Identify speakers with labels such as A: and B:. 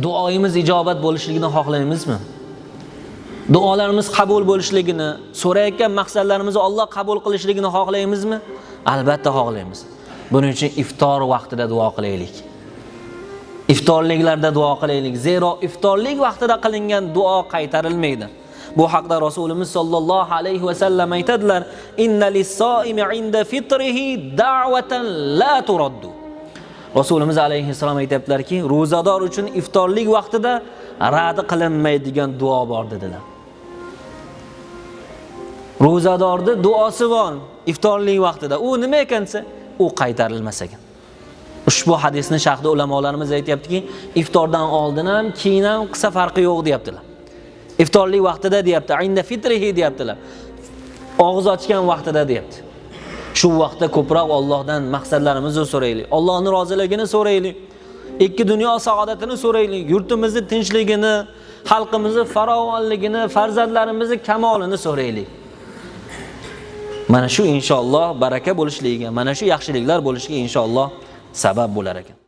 A: Duoyimiz ijobat bo'lishligini xohlaymizmi? Duolarimiz qabul bo'lishligini, so'rayotgan maqsadlarimizni Alloh qabul qilishligini xohlaymizmi? Albatta xohlaymiz. Buning uchun iftor vaqtida duo qilaylik. Iftorliklarda duo qilaylik. Zero iftorlik vaqtida qilingan duo qaytarilmaydi. Bu haqda Rasulimiz sollallohu alayhi va sallam aytadilar: "Inna lis-soimi inda fitrihi da'watan la turaddu." Rasulimiz alayhissalom aytibdilarki, ro'zador uchun iftorlik vaqtida rad qilinmaydigan duo bor dedilar. Ro'zadorning duosi bor iftorlik vaqtida. U nima ekan desa, u qaytarilmas ekan. Ushbu hadisni sharhda ulamolarimiz aytayaptiki, iftordan oldin ham, keyin ham qilsa farqi yo'q deyaptilar. Iftorlik vaqtida deyapti, inda fitrihi deyaptilar. Og'iz ochgan vaqtida deyapti. Shu vaqtda ko'proq Allohdan maqsadlarimizni so'raylik. Allohning roziligini so'raylik. Ikki dunyo saodatini so'raylik, yurtimizni tinchligini, xalqimizni farovonligini, farzandlarimizni kamolini so'raylik. Mana shu inshaalloh baraka bo'lishligiga, mana shu yaxshiliklar bo'lishiga inshaalloh sabab bo'lar ekan.